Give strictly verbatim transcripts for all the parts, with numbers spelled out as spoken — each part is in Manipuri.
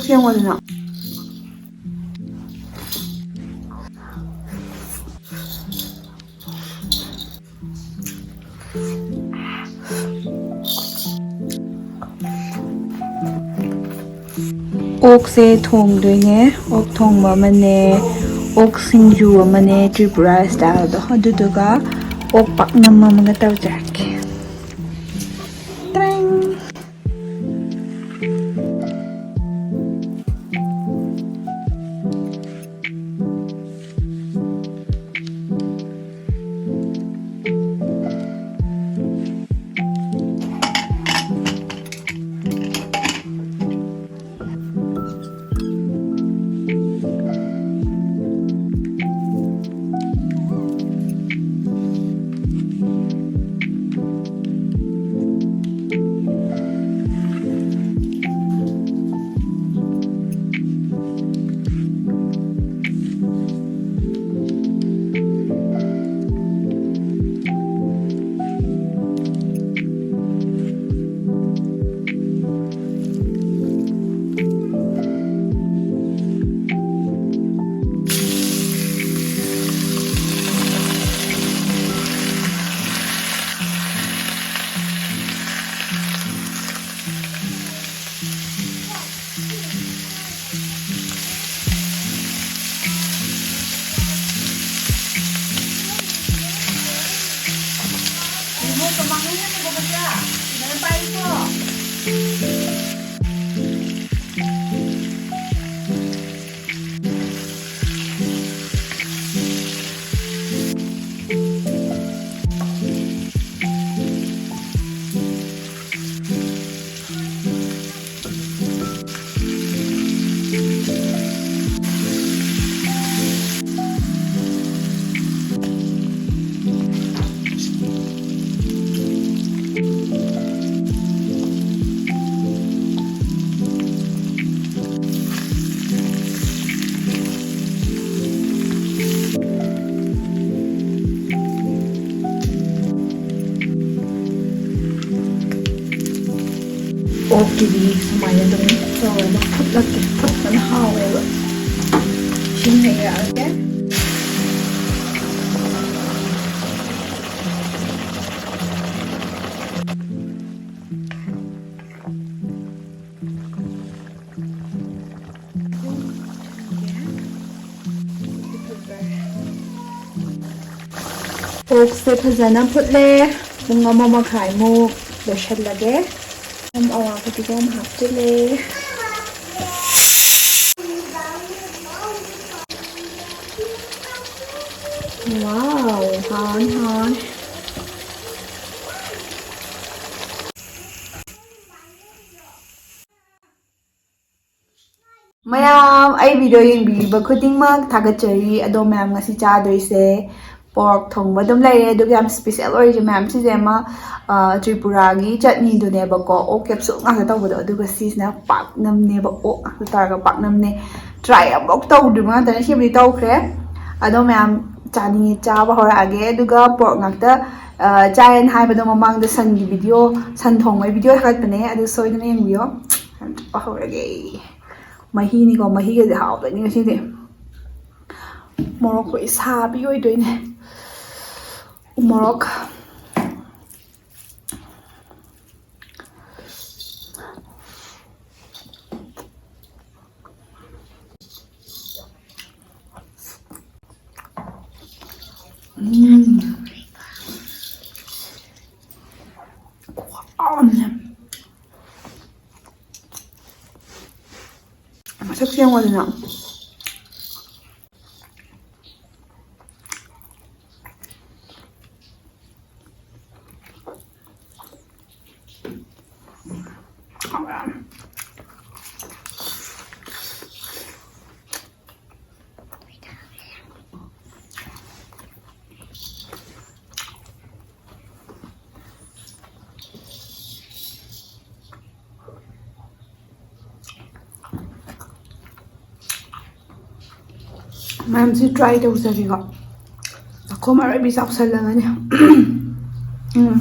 ꯁꯦꯝꯃꯣꯗꯅ꯫ ꯑꯣꯛꯁꯦ ꯊꯣꯡꯗꯣꯏꯅꯦ꯫ ꯑꯣꯛ ꯊꯣꯡꯕ ꯑꯃꯅꯦ, ꯑꯣꯛ ꯁꯤꯡꯖꯨ ꯑꯃꯅꯦ, ꯇ꯭ꯔꯤꯄꯨꯔꯥ ꯁ꯭ꯇꯥꯏꯜꯗꯣ, ꯑꯗꯨꯗꯨꯒ ꯑꯣꯛ ꯄꯥꯛꯅꯝ ꯑꯃꯒ ꯇꯧꯖꯔꯛꯀꯦ꯫ ꯇ꯭ꯔꯦꯡ! ꯑꯣꯛꯀꯤꯗꯤ ꯁꯨꯃꯥꯏꯅ ꯑꯗꯨꯝ ꯇꯧꯔꯒ ꯐꯨꯠꯂꯛꯀꯦ꯫ ꯐꯨꯠꯄꯅ ꯍꯥꯎꯋꯦꯕ꯫ ꯏꯁꯤꯡ ꯍꯩꯔꯛꯑꯒꯦ꯫ ꯑꯣꯛꯁꯦ ꯐꯖꯅ ꯐꯨꯠꯂꯦ꯫ ꯄꯨꯡ ꯑꯃ ꯃꯈꯥꯏꯃꯨꯛ ꯂꯣꯏꯁꯜꯂꯒꯦ꯫ ꯊꯨꯝ, ꯑꯋꯥ ꯐꯗꯤꯒꯣꯝ ꯍꯥꯞꯆꯤꯜꯂꯦ꯫ Wow, ꯍꯥꯎꯔꯅꯤ, ꯍꯥꯎꯔꯅꯤ꯫ ꯃꯌꯥꯝ, ꯑꯩ video ꯌꯦꯡꯕꯤꯕ ꯈꯨꯗꯤꯡꯃꯛ ꯊꯥꯒꯠꯆꯔꯤ꯫ ꯑꯗꯣ ꯃꯌꯥꯝ, ꯉꯁꯤ ꯆꯥꯗꯣꯏꯁꯦ pork ꯊꯣꯡꯕ ꯑꯗꯨꯝ ꯂꯩꯔꯦ꯫ ꯑꯗꯨꯒ ꯌꯥꯝ special ꯑꯣꯏꯔꯤꯁꯦ ꯃꯌꯥꯝ, ꯁꯤꯁꯦ ꯑꯃ, ꯑ, ꯇ꯭ꯔꯤꯄꯨꯔꯥꯒꯤ ꯆꯠꯅꯤꯗꯨꯅꯦꯕꯀꯣ꯫ ꯑꯣꯛ capsule ꯉꯥꯛꯇ ꯇꯧꯕꯗꯣ, ꯑꯗꯨꯒ ꯁꯤꯁꯤꯅ ꯄꯥꯛꯅꯝꯅꯦꯕ꯫ ꯑꯣꯛ ꯉꯥꯛꯇ ꯇꯧꯔꯒ ꯄꯥꯛꯅꯝꯅꯦ꯫ Try ꯑꯃꯐꯥꯎ ꯇꯧꯗ꯭ꯔꯤꯕ ꯉꯥꯛꯇꯅꯦ꯫ ꯁꯤꯕꯨꯗꯤ ꯇꯧꯈ꯭ꯔꯦ꯫ ꯑꯗꯣ ꯃꯌꯥꯝ, ꯆꯥꯅꯤꯡꯉꯦ, ꯆꯥꯕ ꯍꯧꯔꯛꯑꯒꯦ꯫ ꯑꯗꯨꯒ pork ꯉꯥꯛꯇ, ꯑ, ꯆꯥꯏꯌꯦꯅ ꯍꯥꯏꯕꯗꯣ ꯃꯃꯥꯡꯗ ꯁꯟꯒꯤ video, ꯁꯟ ꯊꯣꯡꯕꯒꯤ video ꯊꯥꯒꯠꯄꯅꯦ꯫ ꯑꯗꯨ ꯁꯣꯏꯗꯅ ꯌꯦꯡꯕꯤꯌꯣ꯫ ꯆꯥꯕ ꯍꯧꯔꯒꯦ꯫ ꯃꯍꯤꯅꯤꯀꯣ, ꯃꯍꯤꯒꯗꯤ ꯍꯥꯎꯗꯣꯏꯅꯤ ꯉꯁꯤꯗꯤ꯫ ꯃꯣꯔꯣꯛ ꯈꯣꯏ ꯁꯥꯕꯤ ꯑꯣꯏꯗꯣꯏꯅꯦ꯫ ꯎ ꯃꯣꯔꯣꯛ꯫ ꯎꯝ꯫ ꯈꯨꯍꯥꯎ ꯑꯃꯅꯦ꯫ ꯃꯁꯛꯁꯦ ꯌꯦꯡꯉꯣꯗꯅ꯫ ꯃꯌꯥꯝꯁꯤ try ꯇꯧꯖꯔꯤꯀꯣ꯫ ꯆꯥꯛꯈꯣꯝ ꯑꯔꯣꯏꯕꯤ ꯆꯥꯎꯁꯜꯂꯒꯅꯤ꯫ ꯎꯝ꯫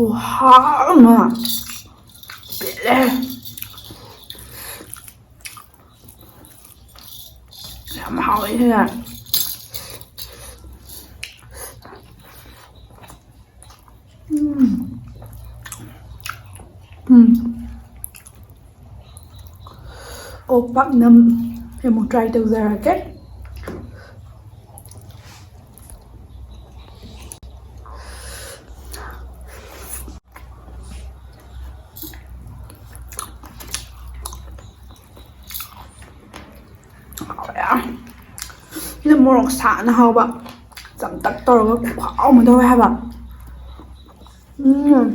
ꯈꯨꯍꯥꯎ ꯑꯃ꯫ ꯄꯦꯜꯂꯦ꯫ ꯌꯥꯝ ꯍꯥꯎꯋꯦ ꯁꯤꯅ꯫ ꯎꯝ꯫ ꯎꯝ꯫ ꯑꯣꯛ ꯄꯥꯛꯅꯝ ꯑꯃꯨꯛ try ꯇꯧꯖꯔꯛꯀꯦ꯫ ꯁꯤꯅ ꯃꯣꯔꯣꯛ ꯁꯥꯅ ꯍꯥꯎꯕ, ꯆꯝꯇꯛ ꯇꯧꯔꯒ ꯈꯨꯍꯥꯎ ꯑꯃ ꯇꯧꯋꯦ ꯍꯥꯏꯕ꯫ ꯎꯝ꯫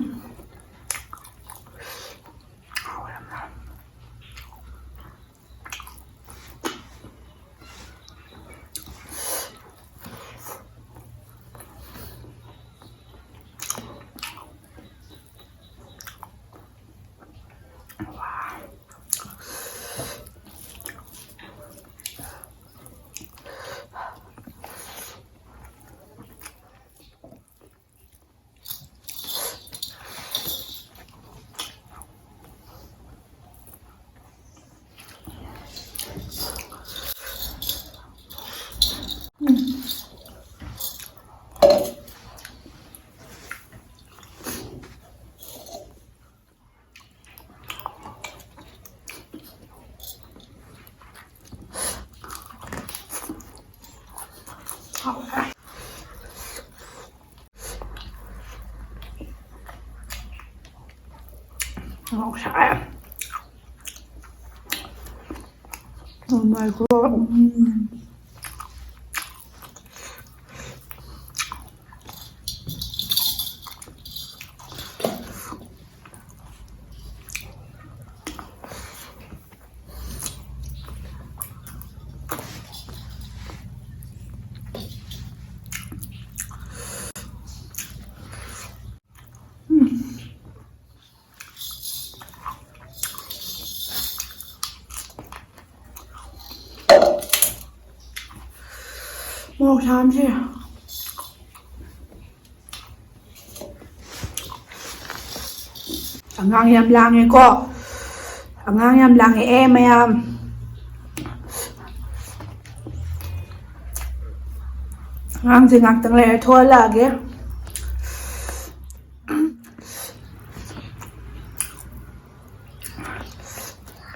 ꯃꯣꯔꯣꯛ ꯁꯥꯏ꯫ Oh my God. ꯎꯝ꯫ ꯃꯣꯔꯣꯛ ꯁꯥꯕꯁꯦ꯫ ꯑꯉꯥꯡ ꯌꯥꯝ ꯂꯥꯡꯉꯦꯀꯣ꯫ ꯑꯉꯥꯡ ꯌꯥꯝ ꯂꯥꯡꯉꯛꯑꯦ ꯃꯌꯥꯝ꯫ ꯑꯉꯥꯡꯁꯦ ꯉꯥꯛꯇꯪ ꯂꯩꯔ ꯊꯣꯛꯍꯜꯂꯛꯑꯒꯦ꯫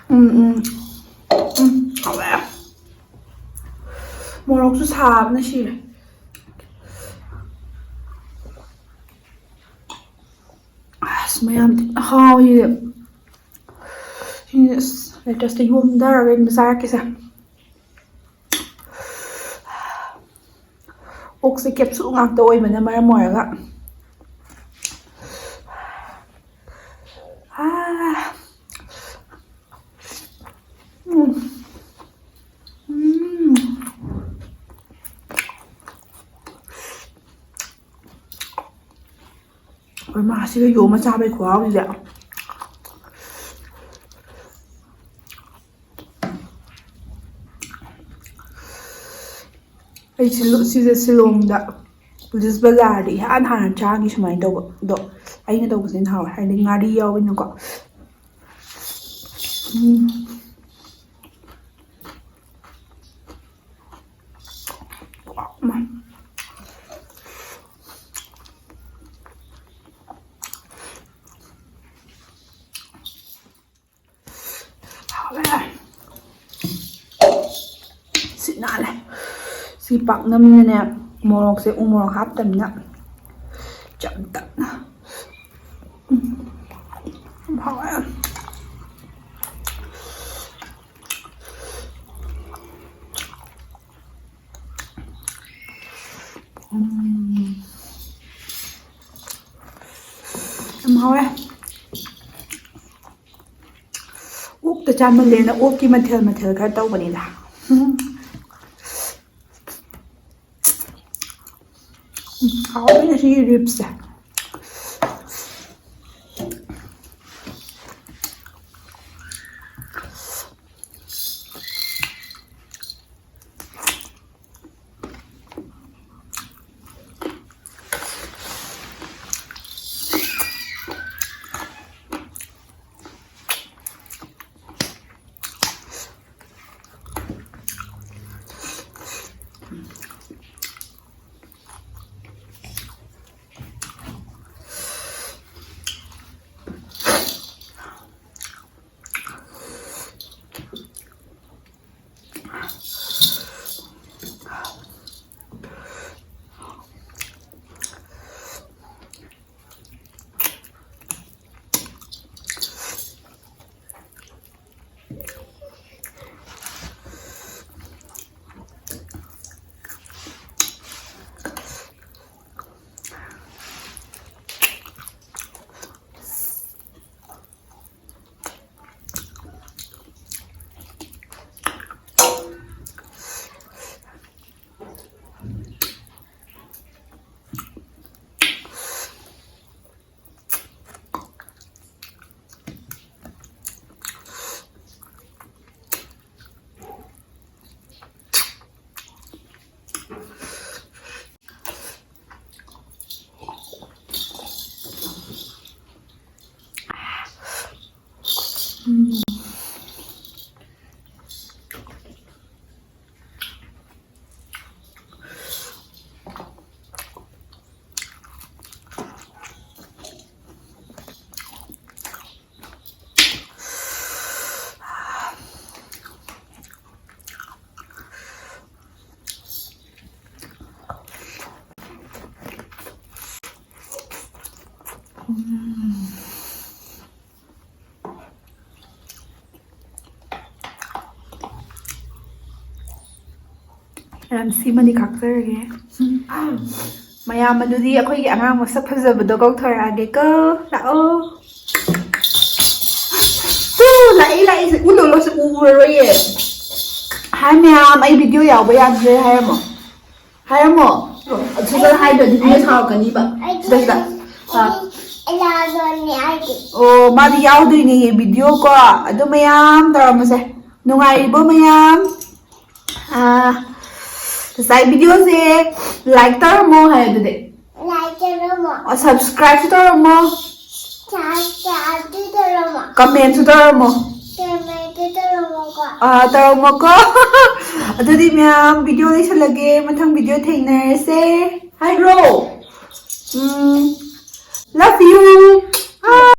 ꯎꯝ, ꯎꯝ꯫ ꯎꯝ, ꯍꯥꯎꯋꯦ꯫ ꯃꯣꯔꯣꯛꯁꯨ ꯁꯥꯕꯅ ꯁꯤꯔꯦ꯫ ꯑꯁ, ꯃꯌꯥꯝ ꯊꯤꯅ ꯍꯥꯎꯋꯤ꯫ ꯁꯤ, ꯑꯁ, ꯂꯦꯇꯁꯇ ꯌꯣꯝꯊꯔꯒ ꯑꯩꯅ ꯆꯥꯔꯛꯀꯦꯁꯦ꯫ ꯑꯣꯛꯁꯦ ꯀꯦꯞꯁꯨꯜ ꯉꯥꯛꯇ ꯑꯣꯏꯕꯅ ꯃꯔꯝ ꯑꯣꯏꯔꯒ꯫ ꯑꯥ꯫ ꯎꯝ꯫ ꯎꯝ꯫ ꯑꯩꯈꯣꯏ ꯃꯥꯁꯤꯒ ꯌꯣꯝꯃ ꯆꯥꯕꯩ ꯈꯨꯍꯥꯎꯁꯤꯗꯤ꯫ ꯑꯩ ꯁꯤꯂꯣ-, ꯁꯤꯁꯦ ꯁꯤꯂꯣꯡꯗ ꯄꯨꯂꯤꯁ ꯕꯖꯥꯔꯗ ꯏꯍꯥꯟ ꯍꯥꯟꯅ ꯆꯥꯈꯤ ꯁꯨꯃꯥꯏꯅ ꯇꯧꯕ꯫ ꯑꯗꯣ ꯑꯩꯅ ꯇꯧꯕꯁꯤꯅ ꯍꯥꯎꯋꯦ, ꯍꯥꯏꯗꯤ ꯉꯥꯔꯤ ꯌꯥꯎꯋꯤꯅꯀꯣ꯫ ꯎꯝ꯫ ꯍꯥꯎꯔꯦ꯫ ꯁꯤꯠ ꯅꯥꯜꯂꯦ꯫ ꯁꯤ ꯄꯥꯛꯅꯝꯅꯅꯦ, ꯃꯣꯔꯣꯛꯁꯦ ꯎ ꯃꯣꯔꯣꯛ ꯍꯥꯞꯇꯕꯅꯤꯅ ꯆꯝꯇꯛꯅ꯫ ꯎꯝ꯫ ꯌꯥꯝ ꯍꯥꯎꯋꯦ꯫ ꯎꯝ꯫ ꯌꯥꯝ ꯍꯥꯎꯋꯦ꯫ ꯑꯣꯛꯇ ꯆꯥꯃꯜꯂꯦꯅ ꯑꯣꯛꯀꯤ ꯃꯊꯦꯜ ꯃꯊꯦꯜ ꯈꯔ ꯇꯧꯕꯅꯤꯗ꯫ ꯎꯝ꯫ ꯎꯝ, ꯍꯥꯎꯋꯦ ꯉꯁꯤꯒꯤ ꯔꯤꯞꯁꯁꯦ꯫ ꯌꯥꯝ ꯁꯤꯃꯗꯤ ꯈꯥꯛꯆꯔꯒꯦ꯫ ꯃꯌꯥꯝ ꯑꯗꯨꯗꯤ ꯑꯩꯈꯣꯏꯒꯤ ꯑꯉꯥꯡ ꯃꯁꯛ ꯐꯖꯕꯗꯣ ꯀꯧꯊꯣꯔꯛꯑꯒꯦꯀꯣ꯫ ꯂꯥꯛꯑꯣ꯫ ꯇꯨ, ꯂꯥꯛꯏ, ꯂꯥꯛꯏ꯫ ꯎꯠꯂꯣ, ꯂꯣ, ꯁꯤ ꯎ ꯎꯔꯔꯣꯏꯌꯦ꯫ ꯍꯥꯏ ꯃꯌꯥꯝ, ꯑꯩ ꯚꯤꯗꯤꯑꯣ ꯌꯥꯎꯕ ꯌꯥꯗ꯭ꯔꯦ ꯍꯥꯏꯔꯝꯃꯣ꯫ ꯍꯥꯏꯔꯝꯃꯣ꯫ ꯁꯨꯖꯟ ꯍꯥꯏꯗ꯭ꯔꯗꯤ ꯃꯤꯅ ꯁꯥꯎꯔꯛꯀꯅꯤꯕ꯫ ꯁꯤꯗ, ꯁꯤꯗ꯫ ꯑꯥ꯫ ꯑꯦꯂꯥꯖꯣꯟꯅꯦ ꯍꯥꯏꯗꯤ꯫ ꯑꯣ, ꯃꯥꯗꯤ ꯌꯥꯎꯗꯣꯏꯅꯦꯌꯦ ꯚꯤꯗꯤꯑꯣ ꯀꯣ꯫ ꯑꯗꯨ ꯃꯌꯥꯝ ꯇꯧꯔꯝꯃꯁꯦ꯫ ꯅꯨꯡꯉꯥꯏꯔꯤꯕꯣ ꯃꯌꯥꯝ? ꯑꯥ, ꯉꯁꯥꯏ ꯚꯤꯗꯤꯑꯣꯁꯦ like ꯇꯧꯔꯝꯃꯣ ꯍꯥꯏ ꯑꯗꯨꯗꯤ꯫ Like ꯇꯧꯔꯝꯃꯣ꯫ ꯑꯣ, subscribe ꯁꯨ ꯇꯧꯔꯝꯃꯣ꯫ Subscribe ꯁꯨ ꯇꯧꯔꯝꯃꯣ꯫ Comment ꯁꯨ ꯇꯧꯔꯝꯃꯣ꯫ Comment ꯁꯨ ꯇꯧꯔꯝꯃꯣꯀꯣ꯫ ꯑꯥ, ꯇꯧꯔꯝꯃꯣꯀꯣ꯫ ꯑꯗꯨꯗꯤ ꯃꯌꯥꯝ ꯚꯤꯗꯤꯑꯣ ꯂꯣꯏꯁꯤꯜꯂꯒꯦ꯫ ꯃꯊꯪ ꯚꯤꯗꯤꯑꯣ ꯊꯦꯡꯅꯔꯁꯦ꯫ ꯍꯥꯏꯈ꯭ꯔꯣ꯫ ꯎꯝ, love you꯫